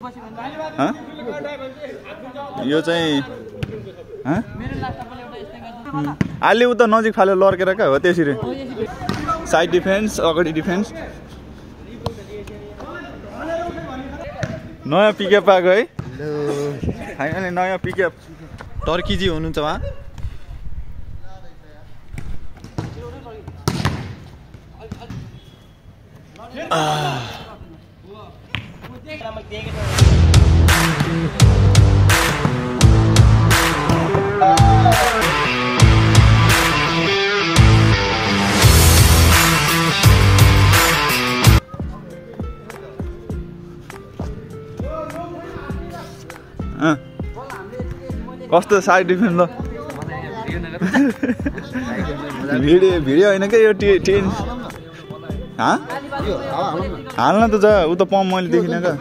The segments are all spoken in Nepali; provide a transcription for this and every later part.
यो चाहिँ अलि उता नजिक फाल्यो लर्केर क्या हो त्यसरी साइड डिफेन्स अगाडि डिफेन्स नयाँ पिकअप आएको है फाइनली नयाँ पिकअप टर्कीजी हुनुहुन्छ उहाँ कस्तो साइड डिफेन्स ल भिडियो होइन क्या यो टेन हाल्न त जा उ त पम्प मैले देखिनँ क्या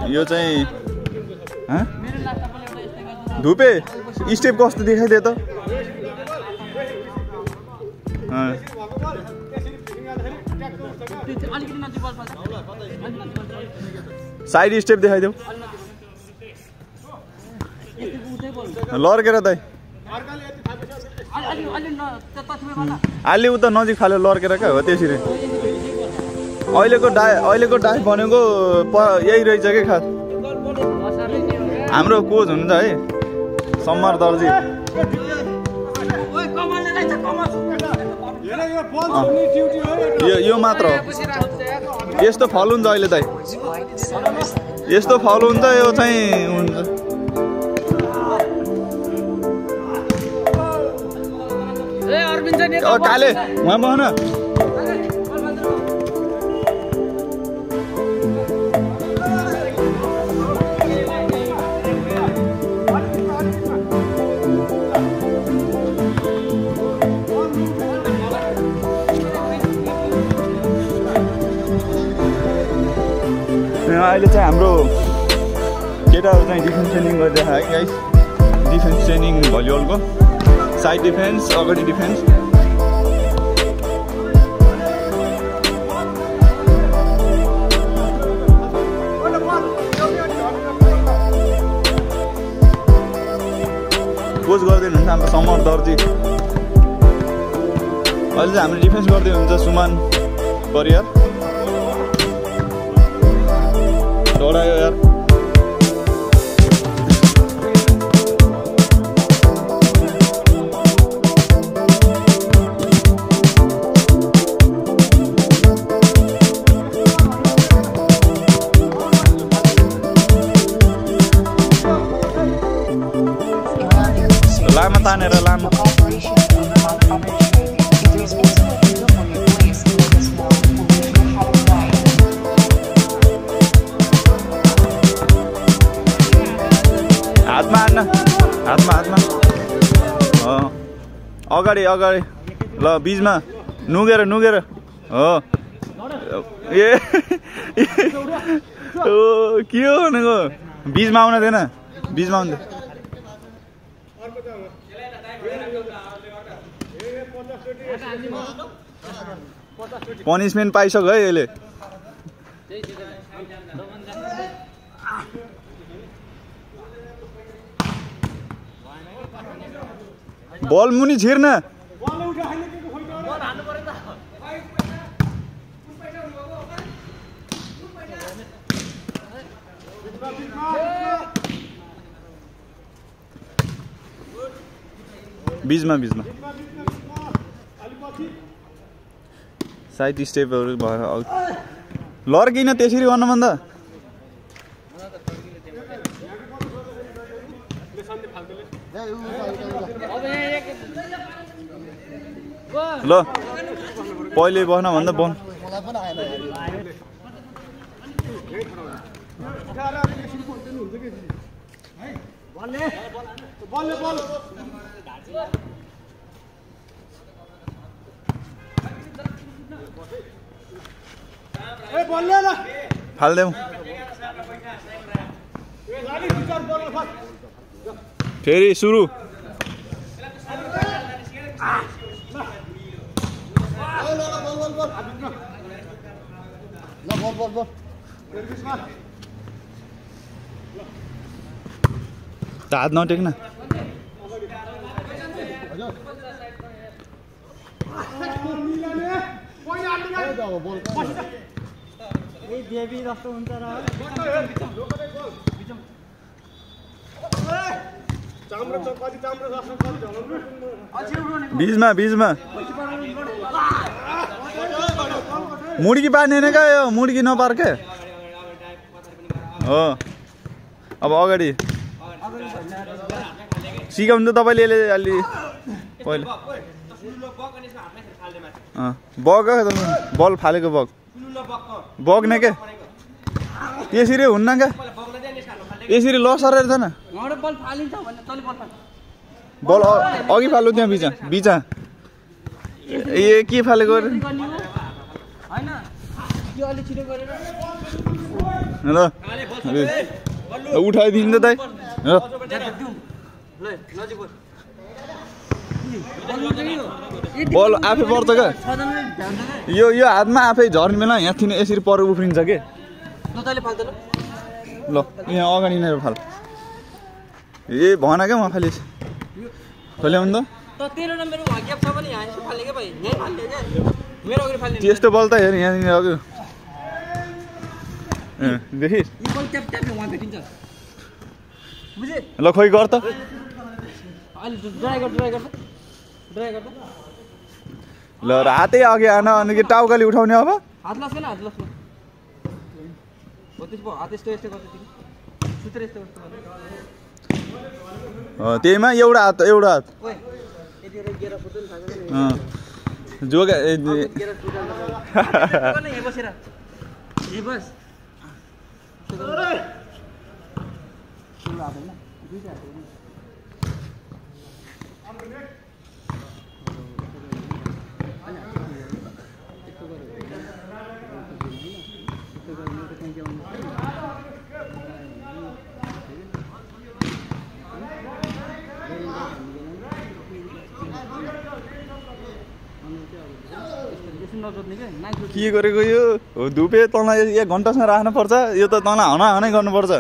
यो चाहिँ धुपे स्टेप कस्तो देखाइदियो त साइड स्टेप देखाइदेऊ लर्केर दाइ अलि उता नजिक फाल्यो लर्केर क्या हो त्यसरी अहिलेको डाइभ भनेको यही रहेछ कि खास हाम्रो कोच हुनुहुन्छ है सम्मार दर्जी यो मात्र हो यस्तो फल हुन्छ अहिले दाइ यस्तो फल हुन्छ यो चाहिँ हुन्छ काले वहाँ बहन अहिले चाहिँ हाम्रो केटाहरू चाहिँ डिफेन्स ट्रेनिङ गरिरहेको है गाइस डिफेन्स ट्रेनिङ भलिबलको साइड डिफेन्स अगाडि डिफेन्स कोच गर्दै हुनुहुन्छ हाम्रो समर दर्जी अहिले चाहिँ हाम्रो डिफेन्स गर्दै हुनुहुन्छ सुमान परियार डरायो यार लामा तानेर लामा हातमा हान्न हातमा अगाडि अगाडि ल बीचमा नुगेर हो ए के हो भनेको बीचमा आउन दिएन बीचमा आउँदैन पनिसमेन्ट पाइसक्यो है यसले बल मुनि छिर्न बीचमा साइड स्टेपहरू भएर लड्किन त्यसरी गर्नुभन्दा ल पहिले बस्न भन्दा बन फाल्देऊ फेरि सुरु हात नटेक्न बीचमा मुडकी पार्ने नै क्या यो मुडकी नपार्के हो अब अगाडि सिकाउनु त तपाईँले अलि पहिला बग बल फालेको बग नै के यसरी हुन्न क्या यसरी लसरेर छैन बल अघि फाल्नु त्यहाँ बिचा ए के फालेको ल उठाइदिनु त बल आफै पर्छ क्या यो हातमा आफै झर्ने बेला यहाँ यसरी पर उफ्रिन्छ के ल यहाँ अगाडि नै फाल ए भन क्या म खालि खोल्याउनु त त्यस्तो बल त हेर यहाँनिर अघि देखि ल खोइ गर त ल हातै अघि आएन अनि के टाउकाले उठाउने अब त्यहीमा एउटा हात जोगा के गरेको यो धुपे तँलाई 1 घन्टासम्म राख्नुपर्छ यो त तँलाई हनाहनै गर्नुपर्छ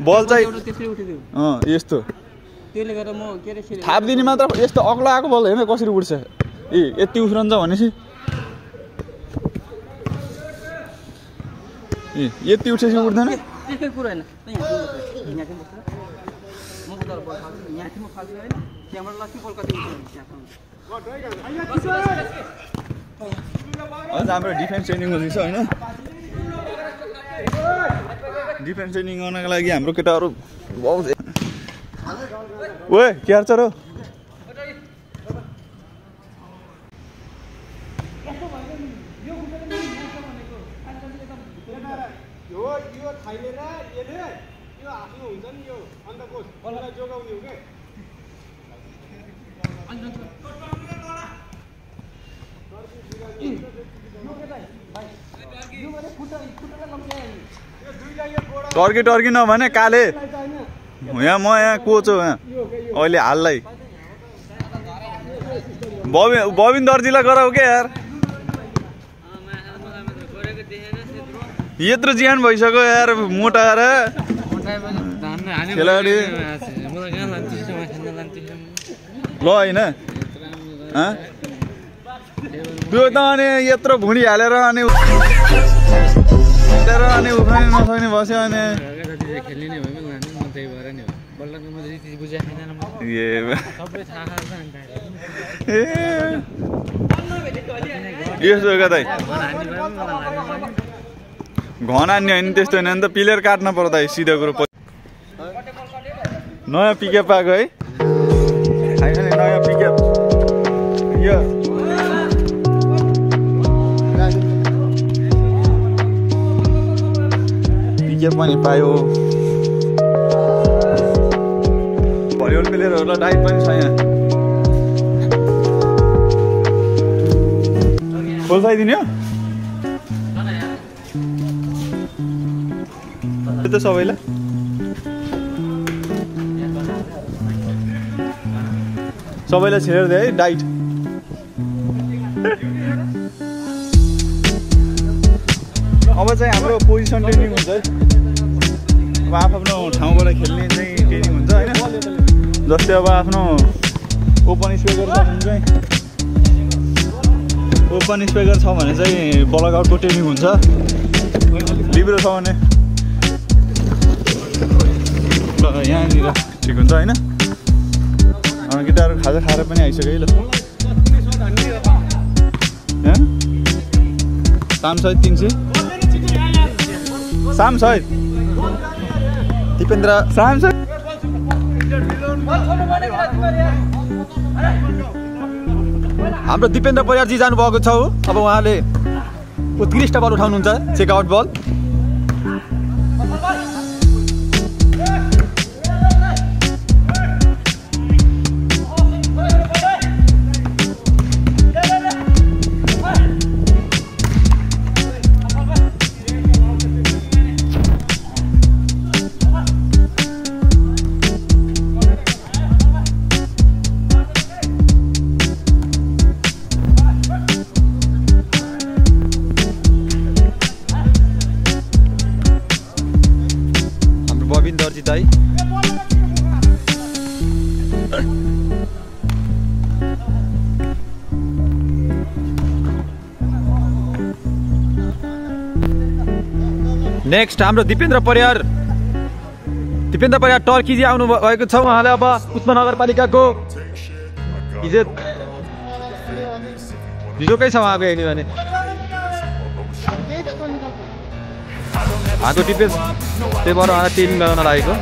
बल चाहिँ यस्तो थापिदिने मात्र यस्तो अग्लो आएको बल हेर्न कसरी उड्छ ए यति उफ्रन्छ भनेपछि ए यति उठेपछि उठ्दैन अझ हाम्रो डिफेन्स ट्रेनिङ हुँदैछ होइन डिफेन्स ट्रेनिङ गर्नको लागि हाम्रो केटाहरू बहुत ओए के हाल्छ र टर्की नभने काले यहाँ म यहाँ कोच हो यहाँ अहिले हाललाई बबिन दर्जीलाई गराऊ के यार यत्रो ज्यान भइसक्यो यार मोटा र खेलाडी ल होइन त्यो त अनि यत्रो भुँडी हालेर अनि उफ्राउनु नसक्ने बस्यो अनि यसो कतै घना नि होइन त्यस्तो होइन नि त पिलर काट्न पर्दा सिधा कुरो नयाँ पिकअप आएको है नयाँ पिकअप यो पिकअप पनि पायो भलिबल प्लेयरहरूलाई डाइट पनि छ यहाँ खोल्साइदिने हो त सबैलाई छेडेर दे है डाइट अब चाहिँ हाम्रो पोजिसन ट्रेनिङ हुन्छ है अब आफ्नो ठाउँबाट खेल्ने चाहिँ ट्रेनिङ हुन्छ होइन जस्तै अब आफ्नो ओपन स्पेकर छ भने चाहिँ बलआउटको ट्रेनिङ हुन्छ लिब्रो छ भने यहाँनिर ठिक हुन्छ होइन केटाहरू खाजा खाएर पनि आइसक्यो है ल सामसहित 300 सामसहित दिपेन्द्र सामसहित हाम्रो दिपेन्द्र परियारजी जानुभएको छ अब उहाँले उत्कृष्ट बल उठाउनुहुन्छ चेकआउट बल नेक्स्ट हाम्रो दिपेन्द्र परियार टर्कीजी आउनु भएको छ उहाँले अब पुष्प नगरपालिकाको इज्जत हिजोकै छ उहाँको हेर्ने भने हातको टिपेस त्यही भएर उहाँलाई ट्रेनिङ गराउन लागेको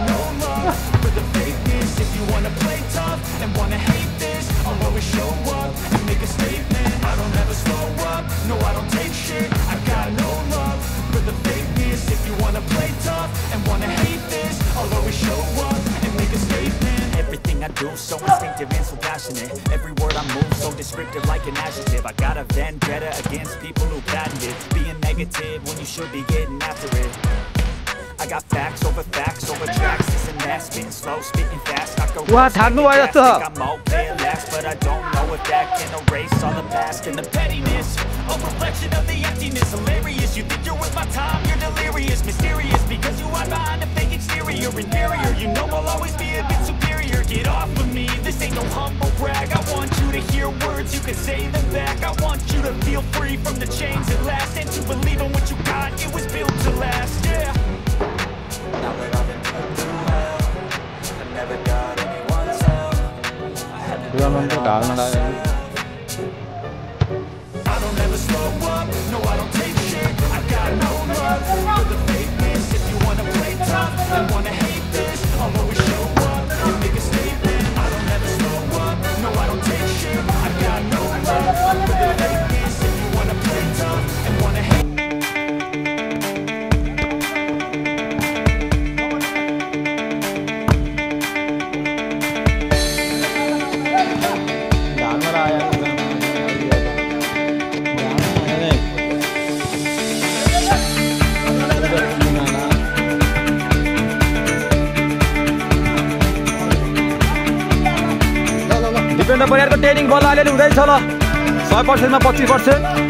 So instinctive and so passionate. Every word I move so descriptive like an adjective. I got a vendetta against people who patented being negative when you should be getting after it. I got facts over tracks. This and that, spitting slow, spitting fast. I go What? I'm okay at last, but I don't know if that can erase all the past and the pettiness. A reflection of the emptiness, hilarious. You think you're worth my time, you're delirious, mysterious because you hide behind a fake exterior, inferior. You know I'll always be a bit superior. Get off of me, this ain't no humble brag. I want you to hear words, you can say them back. I want you to feel free from the chains at last, and to believe in what you got, it was built to last, yeah. Now that I've been put through hell, I never got anyone's help. I had to do it all myself. I don't ever slow up, no I don't take shit. I got no love for the fakeness. If you wanna play tough and wanna hate this, I'll always show up and make a statement. I don't ever slow up, no I don't take shit. I got no love for the fakeness. If you wanna play tough and wanna hate Dipendra परियारको ट्रेनिङ बल अलिअलि हुँदैछ ल 100% मा 25%।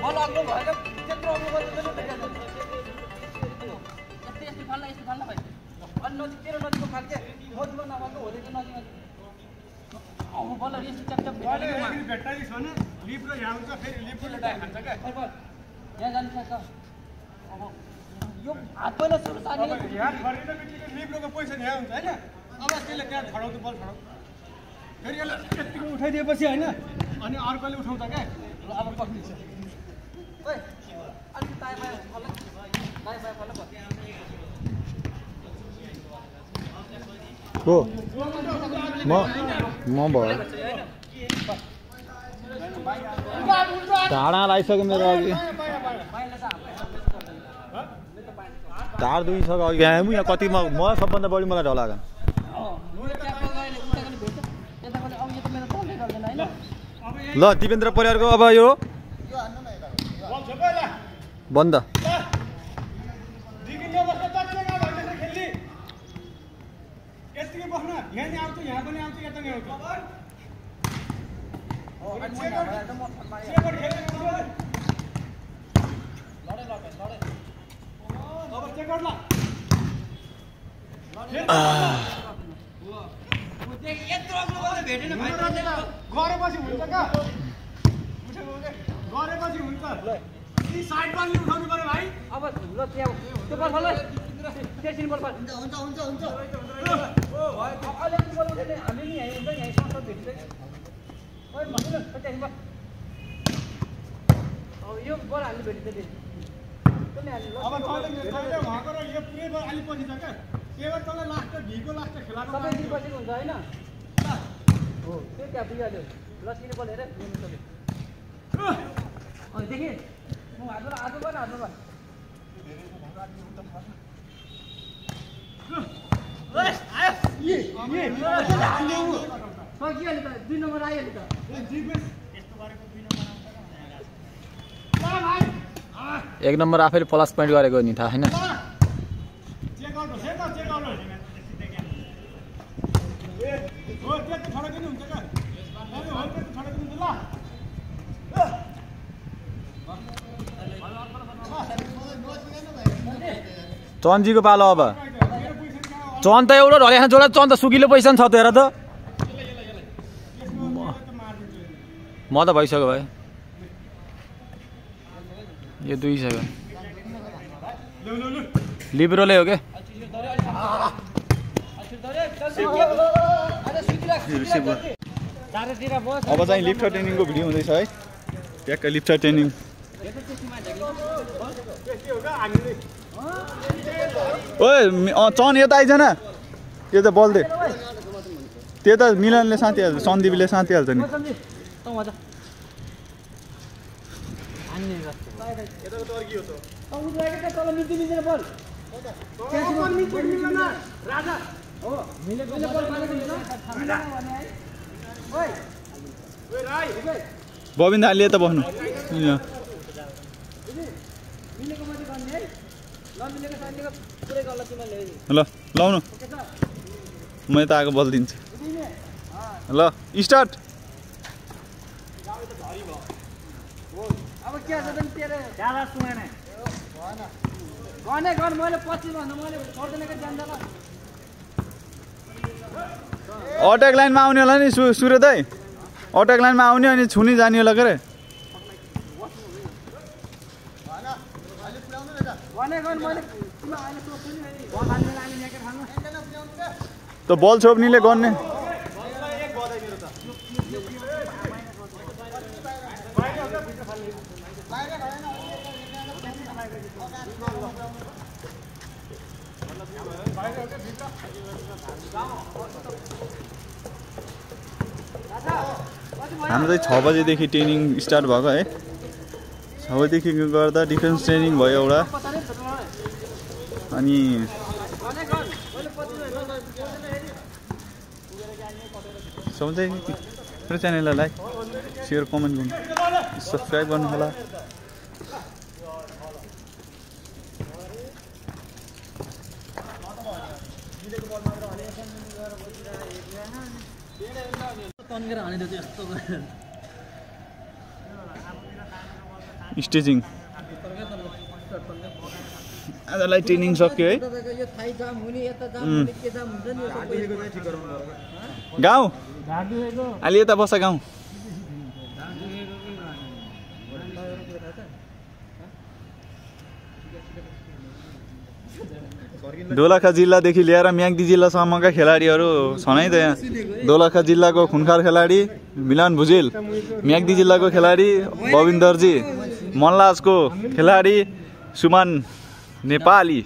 बल अग्लो भएर त्यत्रो अग्लो गरेर पनि भेटिहाल्छ यस्तो फाल्न भाइ अनि नजिक तेरो नजिकको फाल्के मोजुमा नफाल्नु होलीको नजिक अब बल यस्तो च्यापच्याप भेट्टाइस भने लिप र यहाँ हुन्छ फेरि लिपले डाइ खान्छ क्या यहाँ जानु सक्छ अब यो हात पहिला सुरु सार्ने यहाँ खरिद बित्तिकै लिप्रोको पैसा यहाँ हुन्छ होइन अब त्यसले त्यहाँ छडाउँछ बल छडाउँछ फेरि यसलाई यतिको उठाइदिएपछि होइन अनि अर्कोले उठाउँछ क्या ल अब पक्रिन्छ ओइ अनि ताई बाई फल हो म भयो ढाडा लगाइसक्यो मेरो अघि ढाड दुइसक्यो अघि यहाँ यहाँ कति म सबभन्दा बढी मलाई डर लाग्यो ल दिपेन्द्र परिवारको अब यो बन्द गरेपछि हुन्छ क्या गरेपछि हुन्छ यी साइड बलले उठाउनु पर्यो भाइ अब ल त्यो बल फल त्यसरी बल फल हुन्छ अहिले बल उठेले हामी नि यही हुन्छ यही सँग भेट्दै ओइ भन्नु न त्यसरी बल अब यो बल हामी भेट्दै अब तले उहाँको र यो पुरै बल अलि पछि छ क्या त्यही तल लास्ट ढीको लास्ट खेलाको सबै दिन पछि हुन्छ हैन हो त्यो क्या बिगाल्यो लस्किने बल हेरे अनि देखि म हातमा आजो गर्न हातमा सकिहाल्यो त 2 नम्बर आइहाल्यो त एक नम्बर आफैले प्लस पोइन्ट गरेको नि थाहा छैन चन्दजीको पालो अब चन त एउटा ढलेको जोडा चन त सुकिलो पैसा छ त हेर त म त भइसक्यो भाइ यो 2 सेकेन्ड लिब्रोले हो के अब चाहिँ लिफ्टर ट्रेनिङको भिडियो हुँदैछ है ट्याक्कै लिफ्टर ट्रेनिङ ओए चन यता आइज न यो त बल दे त्यो त मिलनले साथीहाल्छ सन्दीपले साथीहाल्छ नि बबिन दाले त बस्नु ल लाउनु म यता आएको बल दिन्छु ल स्टार्ट अब के छ त तेरे ज्यादा सुने गने गन मैले पछि भन्नु मैले गर्दैन के जान्दा ल अट्याक लाइनमा आउने होला नि सुरज दाइ अट्याक लाइनमा आउने अनि छुनी जाने होला के रे गने गन मैले किन अहिले सोच्छु नि बल हाल्ने लाइन याके खानु त बल छोप्नीले गर्ने हाम्रो चाहिँ 6 बजेदेखि ट्रेनिङ स्टार्ट भएको है 6 बजेदेखि गर्दा डिफेन्स ट्रेनिङ भयो एउटा अनि सबैले मेरो च्यानललाई लाइक शेयर कमेन्ट गर्नु सब्स्क्राइब गर्नु होला स्टेजिङ आजलाई ट्रेनिङ सक्यो है गाउँ अहिले यता बस गाउँ दोलखा जिल्लादेखि लिएर म्याग्दी जिल्लासम्मका खेलाडीहरू छन् है त यहाँ दोलखा जिल्लाको खुनखार खेलाडी मिलन भुजेल म्याग्दी जिल्लाको खेलाडी बबिन्दरजी मल्लाजको खेलाडी सुमन नेपाली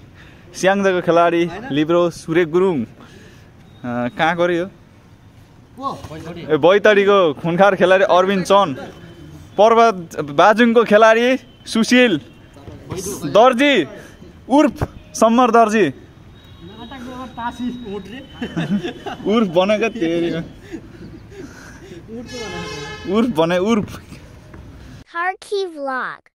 स्याङ्जाको खेलाडी लिब्रो सुरेश गुरुङ कहाँ गऱ्यो बैतडीको खुनखार खेलाडी अरविन्द चन्द पर्वत बाजुङको खेलाडी सुशील दर्जी उर्फ सम्मर दर्जी उर्फ भनेको उर्फ भने उर्फ Harkey Vlog.